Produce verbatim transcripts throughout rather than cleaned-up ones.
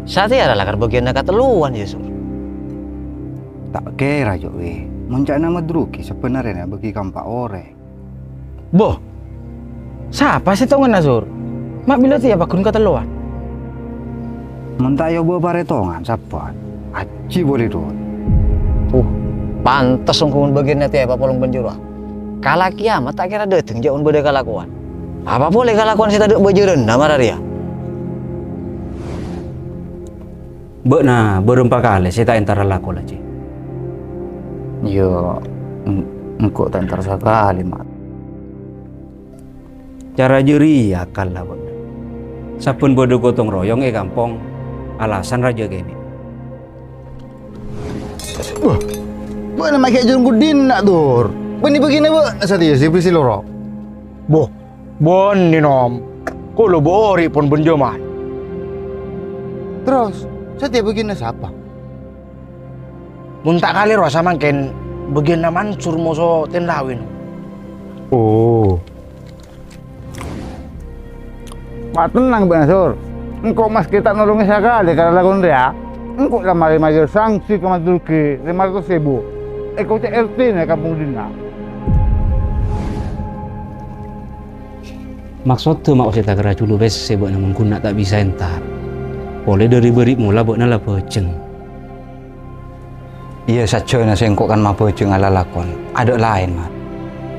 Satèya la lakar bâgiyânna katellowan, yâ, Sur. Ta' kèra, Jo', wè. Mon ca'na madrugi, sabhennarèna bâgi ka empa' orèng. Bo, sapa sèttonganna, Sur? Ma' bilâ tèya pagghun katellowan? Mon ta' èobâ parètongan, sabbhân ajhi polè, Dut. Uh, pantes ongghu mon bâgiyânna tèya èpapolong bân jârowa. Kala kèyamat ta' kèra dâteng jâ' mon bâdâ kalakowan. Apa polè kalakowan sè tadâ' bâjârânna mara rèya? Bâ'na bârâmpa kalè sè ta' entar alako, Ji? Iyâ, en-, engko' ta' entar sakalè, Mat. Cara jârèya akalla bâ'na. Sabbhân bâdâ gotong royong è kampong, alasan rajâ kènè'. Wah, bâ'na makè jhârung ghuddhina, Dur. Bânnè bâgiyânna bâ'na satèya sè bersi loro. Bo, bânnè, Nom. Kaulâ bâri' pon bân jhâman. Terros, satèya bâgiyânna sapa? Mon ta' kalèro samangkèn bâgiyânna Mansur moso Ten Lawin. Oh. Ma' tennang bâ'na, Sur. Engko' maskè ta' nolongè sakalè ka lalakon rèya, engko' la marè mayar sangsi ka madrugi lèma ratos èbu. Èkocè' R T-na kampong dinna'. Maksodda ma' ollè takerra julu pèssè bâ'na mon ghunnè ta' bisa entar. Polè dâri bâri' mola bâ'na la bhâjheng. Iyâ, sajjhâna sèngko' kan mabhâjheng alalakon. Adâ' laèn, Mat.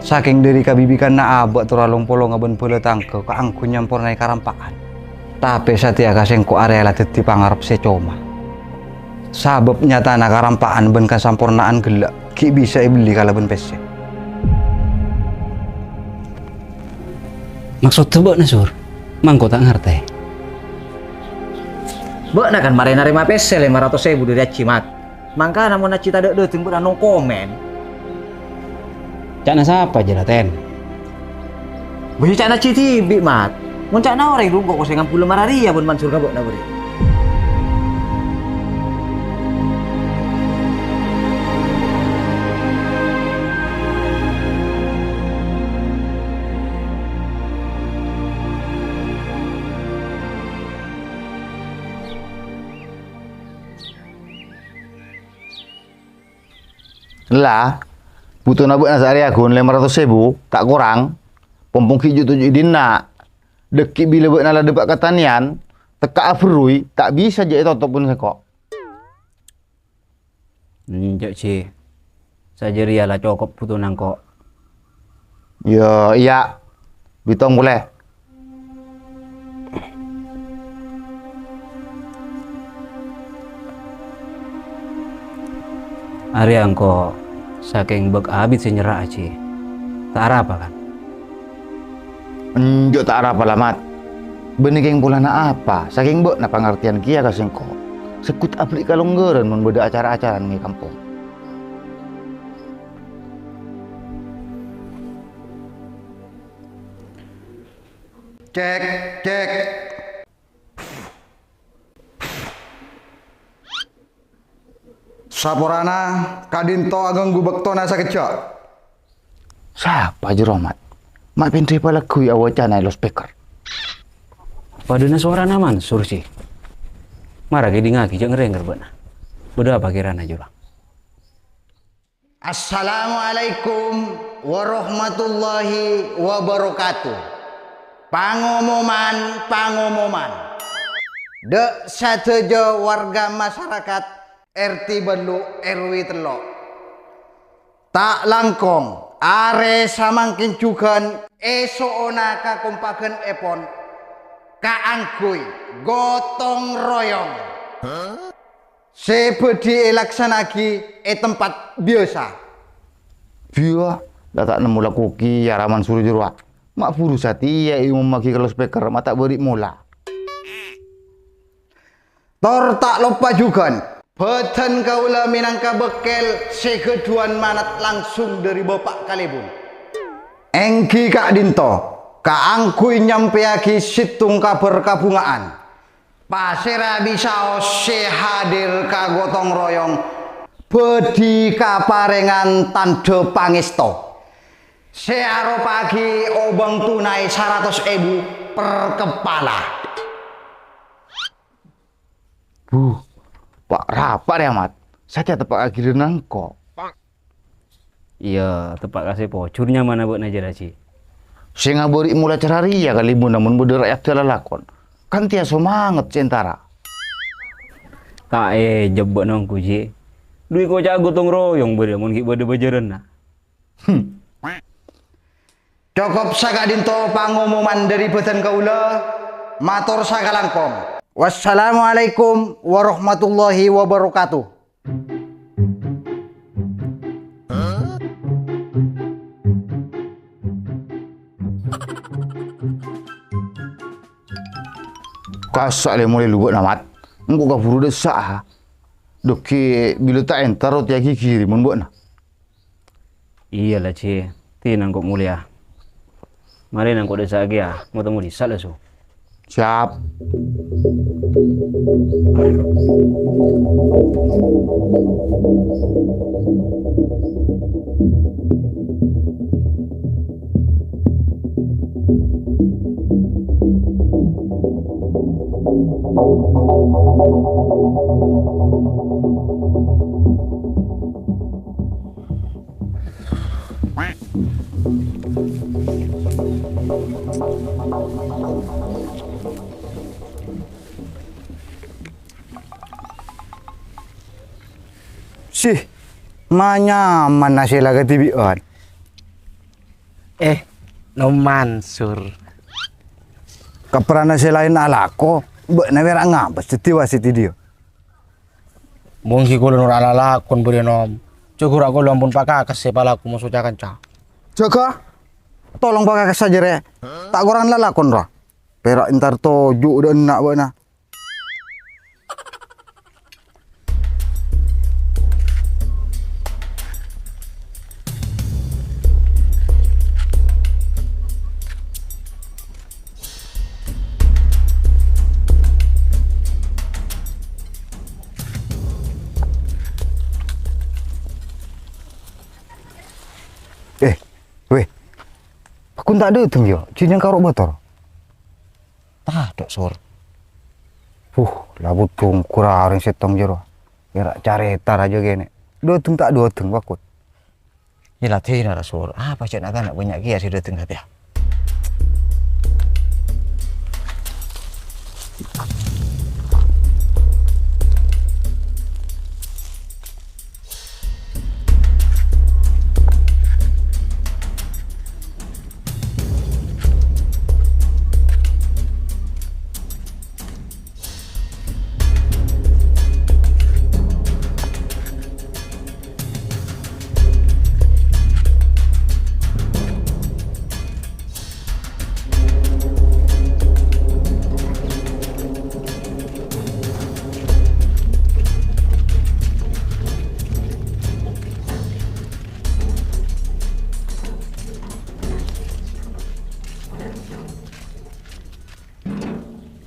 Sakèng dâri kabibikanna abâ' tor along-polonga bân bhâlâ tangghâ kaangghuy nyampornaè karampa'an. Tapè satèya ka sèngko' arèya la dhâddhi pangarep sè coma. Sabâb nyatana karampa'an bân kasamporna'an ghellâ' ghi' bisa èbelli kalabân pèssè. Maksodda bâ'na, Sur? Mangko ta' ngartè. Bâ'na kan marè narèma pèssè lèma ratos èbu dâri Ajji, Mat. Mangkana mon Ajji tadâ' dâteng bâ'na no comment. Ca'na sapa jârèya, Ten? Bâ iyâ ca'na Ajji dhibi', Mat. Mon ca'na orèng rungko' kosèngan bulâ mara rèya bân Mansur ka bâ'na bâriyâ. Ella, bhutona bâ'na saarèya ghun lèma ratos èbu, ta' korang. Pompong ghi' ju'-toju' è dinna'. Dhâggi' bilâ bâ'na la dâpa' ka tanèyan, tekka'a berrui, ta' bisa jâ' ètotop bân sèngko'. Enjâ', Ji. Sajârèya la cokop bhutona engko'. Iyâ, iyâ. Bitong polè. Arèya engko' sakèng bâk abit sè nyerra'a, Ji. Ta' arapa, kan? Enjâ' ta' arapa la, Mat. Bânnè kèng polana apa? Sakèng bâ'na pangartèyan kèya ka sèngko'. Segghut abâli' kalongghârân mon bâdâ acara-acara neng è kampong. Cek, cek. Saporana, ka'dinto aganggu bâktona sakejjhâ'. Sapa jârowa, Mat? Ma' pendri palagghui awacana è loudspeaker. Padâna sowarana Mansur, sih. Mara kèdingngaghi, jhâ' ngèr-ngèngèr bâ'na. Bâdâ apa kèrana, jârowa? Assalamualaikum warahmatullahi wabarakatuh. Pangomoman, pangomoman. Dâ' sadhâjâ warga masyarakat R T bâllu' R W tello'. Ta' langkong, arè samangkèn jhughân èso'ona kakompaghânèpon kaangghuy gotong royong. Sè bhâdhi èlaksana'aghi è tempat biyasa. Biyâ, la ta' nemmo lako kèya ra Mansur jârowa. Ma' buru satèya èomommaghi ka loudspeaker, ma' ta' bâri' mola. Tor ta' loppa jhughân, bhâdhân kaulâ mènangka bâkkèl sè ghâdhuwân manat langsung dâri Bapa' Kalèbun. Èngghi ka'dinto, kaangghuy nyampèyaghi sèttong kabhâr kabhunga'an. Pasèra bisaos sè hadir ka gotong royong bhâdhi kaparèngan tandhâ pangèsto sè aropa'aghi obâng tonaè saratos èbu per kepala. Ta' rapa' rèya, Mat. Satèya teppa' ka giliranna engko'. Iyâ, teppa' ka sè pojhur nyamana bâ'na jârèya, Ji. Sè ngabâri' mola acara rèya kalèbunna mon bâdâ ra'yadda lalakon. Kan tèya somanget sè entara. Ta' èjhâb bâ'na ongghu, Ji. Dhu èkoca' gotong royong bâdâ mon ghi' bâdâ bâjârânna. Hmm. Cokop saka'dinto pangomoman dhâri bâdân kaulâ, mator sakalangkong. Wassalamualaikum warahmatullahi wabarakatuh. Kassa' lè molè lu bâ'na, Mat. Engko' kabhuru dâ' sa'a. Dhu ghi' bilâ ta' entar roti agighiri mon bâ'na. Iyâ la, Ji. Ti nangko' molèya. Marè nangko' dâ' sa'a kèya, ngoto molè sa' la, Su. Siap. Sih, manyaman nasèlla kadhibi'ân. Eh, Nom Mansur. Kaperana sè laèn alako, bâ'na mèra ngabâs dhâddhi wasit è dhiyâ. Mon ghi' kaulâ noro' lalakon bâriyâ, Nom. Jhâ' ghurâ kaulâ ampon pakakes sè palaku moso ca-kanca. Jâgâ, tolong pakakes sajâ rè. Ta' korang lalakon, ra. Pèra' entar toju' dâ' enna' bâ'na. Eh, weh. Pakkun ta' dâteng, yâ? Jiyâ nyangka ro' bator. Tadâ', Sur. Huh, la bhudhung ghurâ orèng sèttong jârowa. Èra carèta rajâ kènè'. Dâteng ta' dâteng, pakkun. Yâ, la dinah ra, Sur. Apa cè' na'-kana' bânnya' kèya sè dâteng satèya?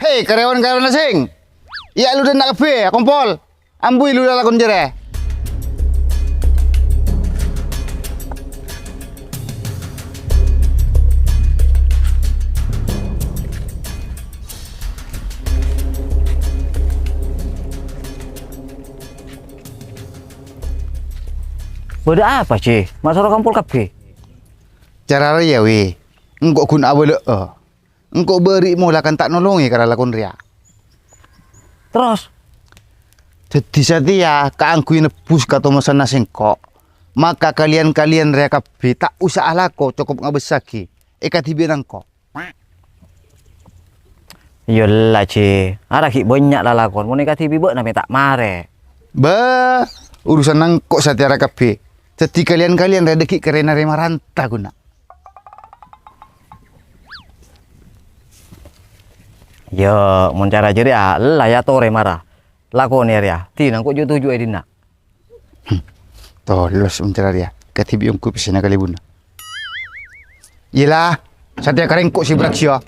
He, karyawan-karyawan asèng! Iyâ, lu dâ' enna' kabbhi, akompol! Ambuy lu lalakon jârèya. Bâdâ apa, Ji? Ma' soro kompol kabbhi? Cara rèya, Wi. Engko' ghun abâlâ'â. Engko' bâri' mola kan ta' nolongè ka lalakon rèya. Terros? Dhâddhi satèya kaangghuy nebbhus katomosanna sèngko', maka kalèyan-kalèyan rèya kabbhi ta' osa alako, cokop ngabâssaghi èkadhibi'â engko'. Iyâ la, Ji. Ara ghi' bânnya' lalakon, mon èkadhibi' bâ'na mè' ta' marè. Bâ, urusanna engko' satèya rèya kabbhi. Dhâddhi kalèyan-kalèyan rèya dâggi' karèna rè maranta ghuna. Iyâ, mon cara jârèya, la èyatorè mara. Lakonè rèya, dina engko' ju'-toju'â è dinna'. Hmm, tolos mon cara rèya, kadhibi' ongghu pèssèna kalèbunna. Iyâ la, satèya karè engko' sè bârâksa.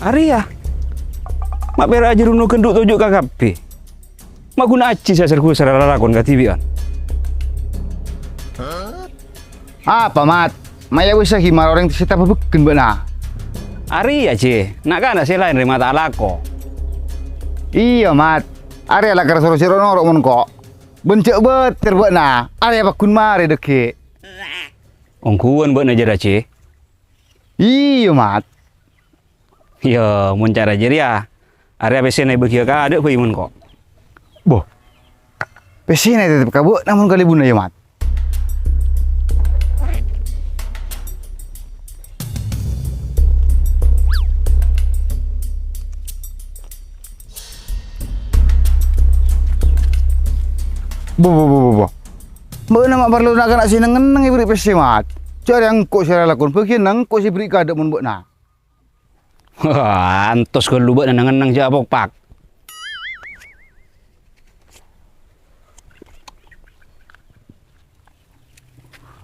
Arèya. Ma' pèra' jâruna ghândhu' toju' ka kabbhi. Ma' ghuna ajhi sè ser-gusèr lalakon kadhibi'ân. Apa, Mat? Ma'ya wis ghi' mara orèng sè tabâbâghân bâ'na? Arèya, Jhi. Na'-kana' sè laèn rèya ma' ta' alako. Iyâ, Mat. Arèya la kèra soro sè ro'-noro' mon ko'. Bân jhâ' bâter bâ'na. Arèya pagghun marè dhâggi'. Ongghuwân bâ'na jârèya, Jhi? Iyâ, Mat. Iyâ, mon cara jârèya, arèya pèssèna èbâghiyâ kaadâ' bhâi mon ko'. Bo. Pèssèna ètètèp ka bâ'na mon kalèbunna, yâ, Mat. Bo, bo, bo, bo, bo. Bâ'na ma' parlo na'-kana' sè neng-enneng èberri' pèssè, Mat. Jârèya engko' sè lalakon, bâgiyânna engko' sè èberri' kaadâ' mon bâ'na. Wah, antos ghâllu bâ'na neng-enneng jhâ' apokpak.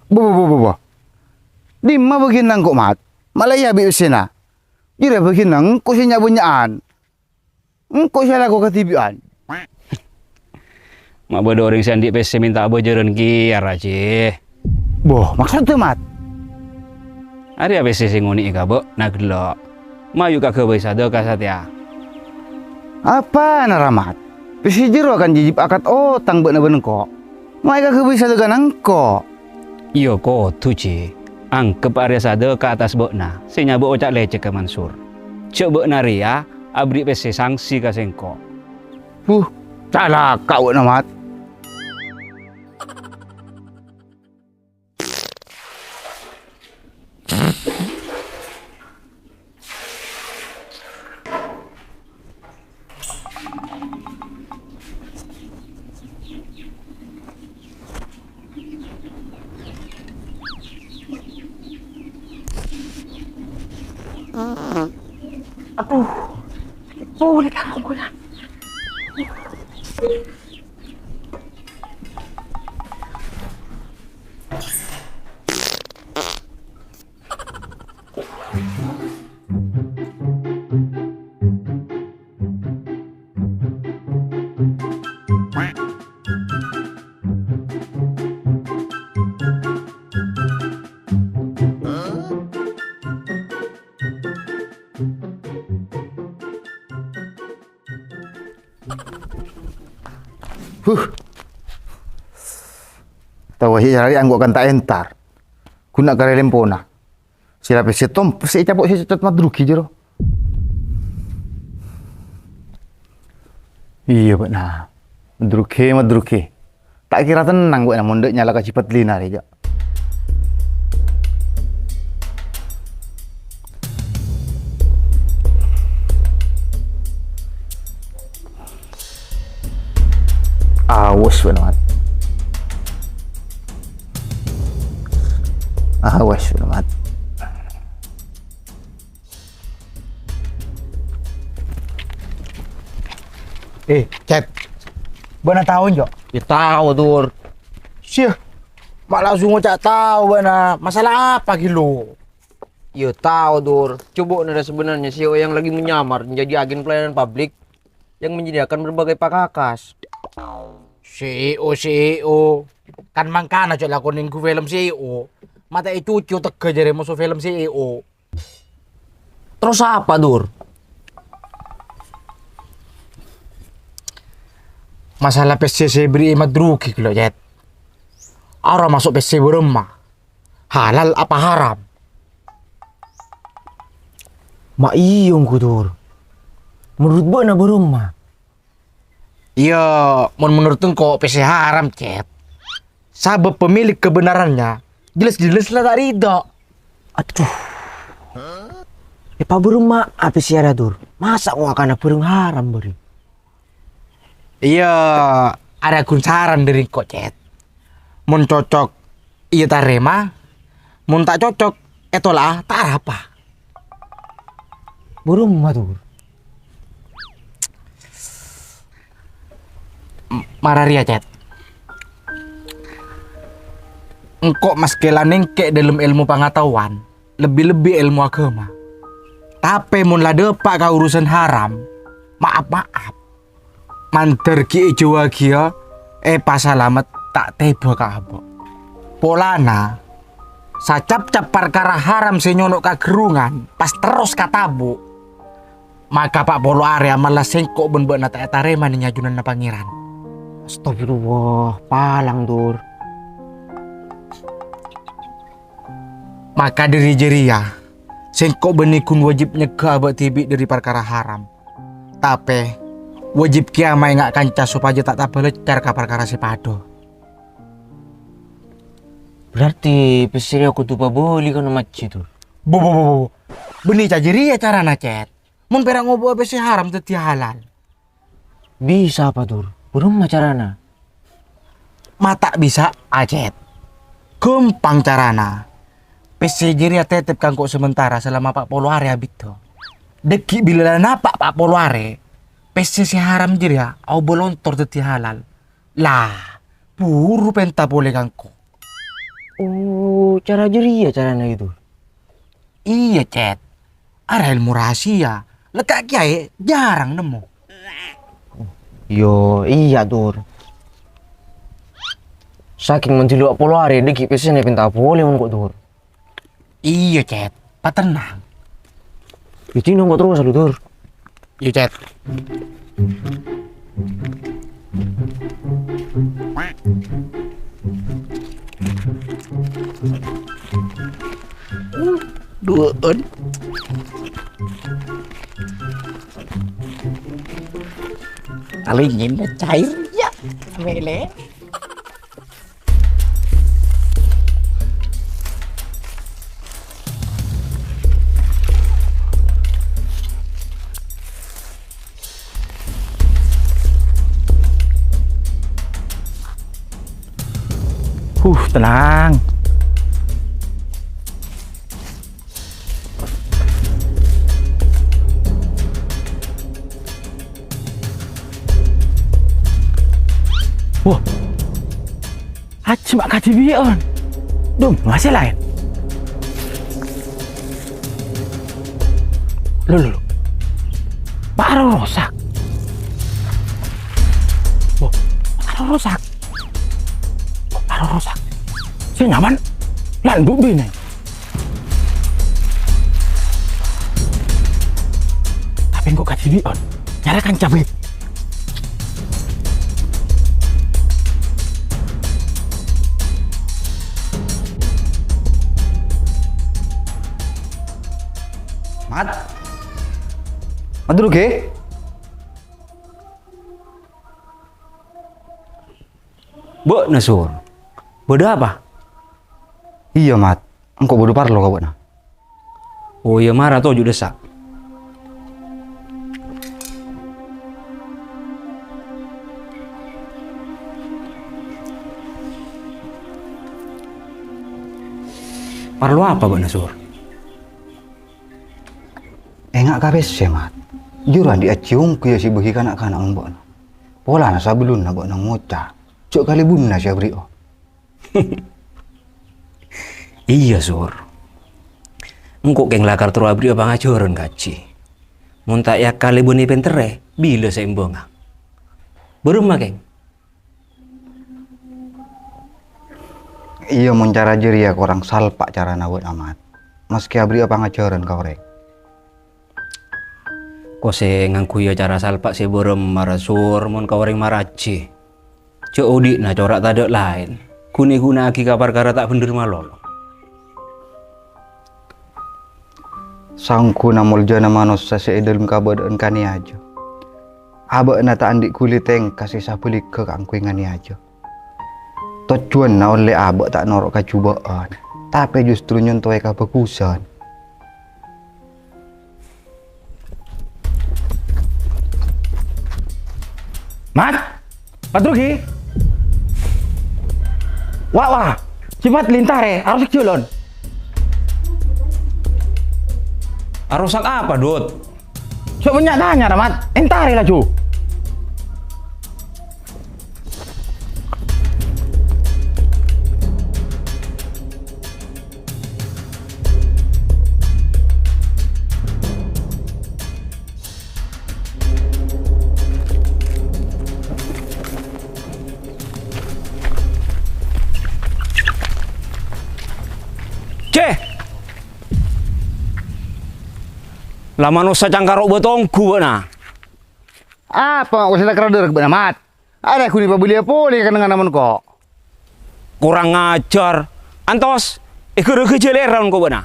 Bo, bo, bo, bo, bo. Dimma bâgiyânna engko', Mat? Ma' la èabi' pèssèna. Jârèya bâgiyânna engko' sè nya'-bânnya'an. Engko' sè alako kadhibi'ân. Ma' bâdâ orèng sè andi' pèssè mènta abhâjârân kèya, Jhi. Bo, maksodda, Mat? Arèya pèssè sè ngonè'è ka bâ'na ghellâ'. Mayu kaghâbây sadâka satèya. Apana, ra, Mat? Pèssè jârowa kan jhâjhib akad otang bâ'na bân engko'. Mayu kaghâbây sadâkana engko'. Iyâ kodhu, Jhi. Angghep arèya sadâka attas bâ'na sè nyabâ' oca' lècèk ka Mansur. Jhâ' bâ'na rèya aberri' pèssè sangsi ka sèngko'. Huh, calaka' bâ'na, Mat. Aduh, sakit pole tanganku ya. Huh. Tao sè ècarè anggo' kan ta' entar. Ghun karè lempona. Sè la pèssè tompes sè ècapo' sè cocot madrugi jâro. Iyâ, bâ'na. Madrugi, madrugi. Ta' kèra tennang bâ'na mon dâ' nyala ka jipat lina rè, jâ'. Awas bâ'na, Mat. Ah, wes, Mat. Eh, Cet. Bâ'na tao, Cok? Ya tao, Dur. Sih, ma' langsung ngoca' tao bâ'na. Masalah apa ghi' lo? Ya tao, Dur. Coba nèra sebenarnya si O yang lagi menyamar menjadi agen pelayanan publik yang menyediakan berbagai pakakas. Si O, si O. Kan mangkana jhâ' lakon nèngghu film si O. Matè'è cucu tegghâ jârèya moso film si O. Terros apa, Dur? Masalah pèssè sè èberri'i Madruki ghâllu, Cet. Ara maso' pèssè bârâmma? Halal apa haram? Ma' iyâ ongghu, Dur. Menurut bâ'na bârâmma? Iyâ, mon menurut engko' pèssè haram, Cet. Sabâb pemilik kebenarannya jelas-jelas la ta' ridho. Aduh. Èpabârâmma'a pèssè arèya, Dur. Masa' ngoakana bârâng haram, bâri? Iyâ, arèya ghun saran dâri engko', Cet. Mon cocok, iyâ tarèma. Mon ta' cocok, ètola'a, ta' arapa. Bârâmma, Dur? M-, mara rèya, Cet. Engko' maskè la nèngkè dâlem èlmo pangataowan, lebbi-lebbi èlmo aghâma. Tapè mon la dâpa' ka urusan haram, ma'ap-ma'ap. Mandhâr ghi' èjâuwâghiyâ èpasalamet ta' tèbâ ka abâ'. Polana, sacapcap parkara haram sè nyono' ka ghârrungan pas terros ka tabu', maka pa' polo arè amalla sèngko' bân bâ'na ta' ètarèma neng ajunanna Pangèran. Astagfirullah, palang, Dur. Maka dâri jârèya, sèngko' bânnè ghun wajib nyegghâ abâ' dhibi' dâri parkara haram. Tapè, wajib kèya maènga' kanca sopajâ ta' tabâlâccar ka parkara sè padâ. Berarti pèssè rèya kodhu pabâli ka Namaji, Dur? Bo, bo, bo, bo, bo. Bânnè ca-, jârèya carana, Cet. Mon pèra' ngobuwâ pèssè haram dhâddhiyâ halal. Bisa apa, Dur? Bârâmma carana? Ma' ta' bisa'a, Cet. Ghâmpang carana. Pèssè jârèya tètèp ka engko' samantara salama pa' polo arè abiddhâ. Dhâggi' bilâ la napa' pa' polo arè, pèssè sè haram jârèya aobâ lontor dhâddhi halal. La, buru pènta polè ka engko'. Oh, cara jârèya carana, Dur? Iyâ, Cet. Arèya èlmo rahasia. Lekka' kèyaè jhârâng nemmo. Yo, iyâ, Dur. Sakèng mandhâllu polo arè dhâggi' pèssèna èpènta polè mon engko', Dur. Iyâ, Cet. Patennang. Iyâ, dinna engko' terros lu, Dur. Iyâ, Cet. Duwâ'ân. Palèngngen cair, yâ. Mèlè. Huh, tenang. Wah. Ajjhi ma' kadhibi'ân. Dum, masih laèn. Lo, lo, lo. Bâ'na rosak. Wah, bâ'na rosak. Bâ'na rosak. Sè nyaman. Landu' binè. Tapè engko' kadhibi'ân. Nyarè kanca bhâi. Mat. Mat dulu, Ge. Bâ'na, Sur. Bâdâ apa? Iyâ, Mat. Engko' bâdâ parlo ka bâ'na. Oh iyâ, mara toju' dissa'. Parlo apa bâ'na, Sur? Enga' ka pèssè, Mat. Jhur andi' ajhi ongghu ya sè bâgi ka na'-kana' mon bâ'na. Polana sabellunna bâ'na ngoca', jhâ' kalèbunna sè aberri'â. Iyâ, Sur. Engko' kèng lakar terro aberri'â pangajhârân ka ajhi. Mon ta' èakalèbunè pènterrè, bilâ saimbângnga? Bârâmma, kèng? Iyâ, mon cara jârèya korang salpa' carana bâ'na, Mat. Maskè aberri'â pangajhârân ka orèng. Ko' sè ngangghuya cara salpa' sè bârâmma ra, Sur, mon ka orèng mara ajhi. Jhâ' odi'na cora' tadâ' laèn, ghun-èghuna'aghi ka parkara ta' bhendher malolo. Saongghuna moljâna manossa sè è dhâlem kabâdâ'ân kanèyajâ. Abâ'na ta' andi' ghuli tèngka sè sabhâligghâ kaangghuy nganèyajâ. Tojjhuwânna ollè abâ' ta' noro' kajhubâ'ân, tapè justru nyontowè kabhâghusân. Mat! Patrogi! Wa', wa'! Sè Mat lèntarè, arosak jhâlân. Arosak apa, Dut? Jhâ' bânnya' tanya, ra, Mat. Èntarè laju. Cè! La manossa cangkaro' bâto ongghu bâ'na. Apa ma' kosè ta' kera dârâ bâ'na, Mat? Arèya ghun èpabâliyâ polè ka kennengnganna mon ko'. Korang ajhâr. Antos, èghârâghâ jhâlèra mon ko' bâ'na.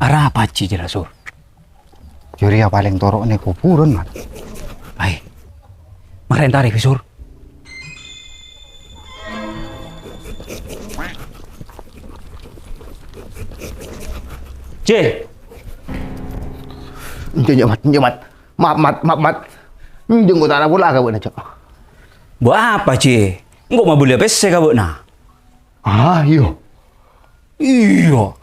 Arapa jiyâ, Sur? Jârèya palèng toro'na kobhurân, Mat. Ayo. Mara èntarè, Sur. Cè! Enjâ', enjâ', Mat, enjâ', Mat. Maaf, Mat, maaf, Mat. Enjâ' engko' ta' la pola ka bâ'na, Cè'. Bâ' apa, Cè? Engko' mabâliyâ pèssè ka bâ'na. Ah, iyâ. Iyâ.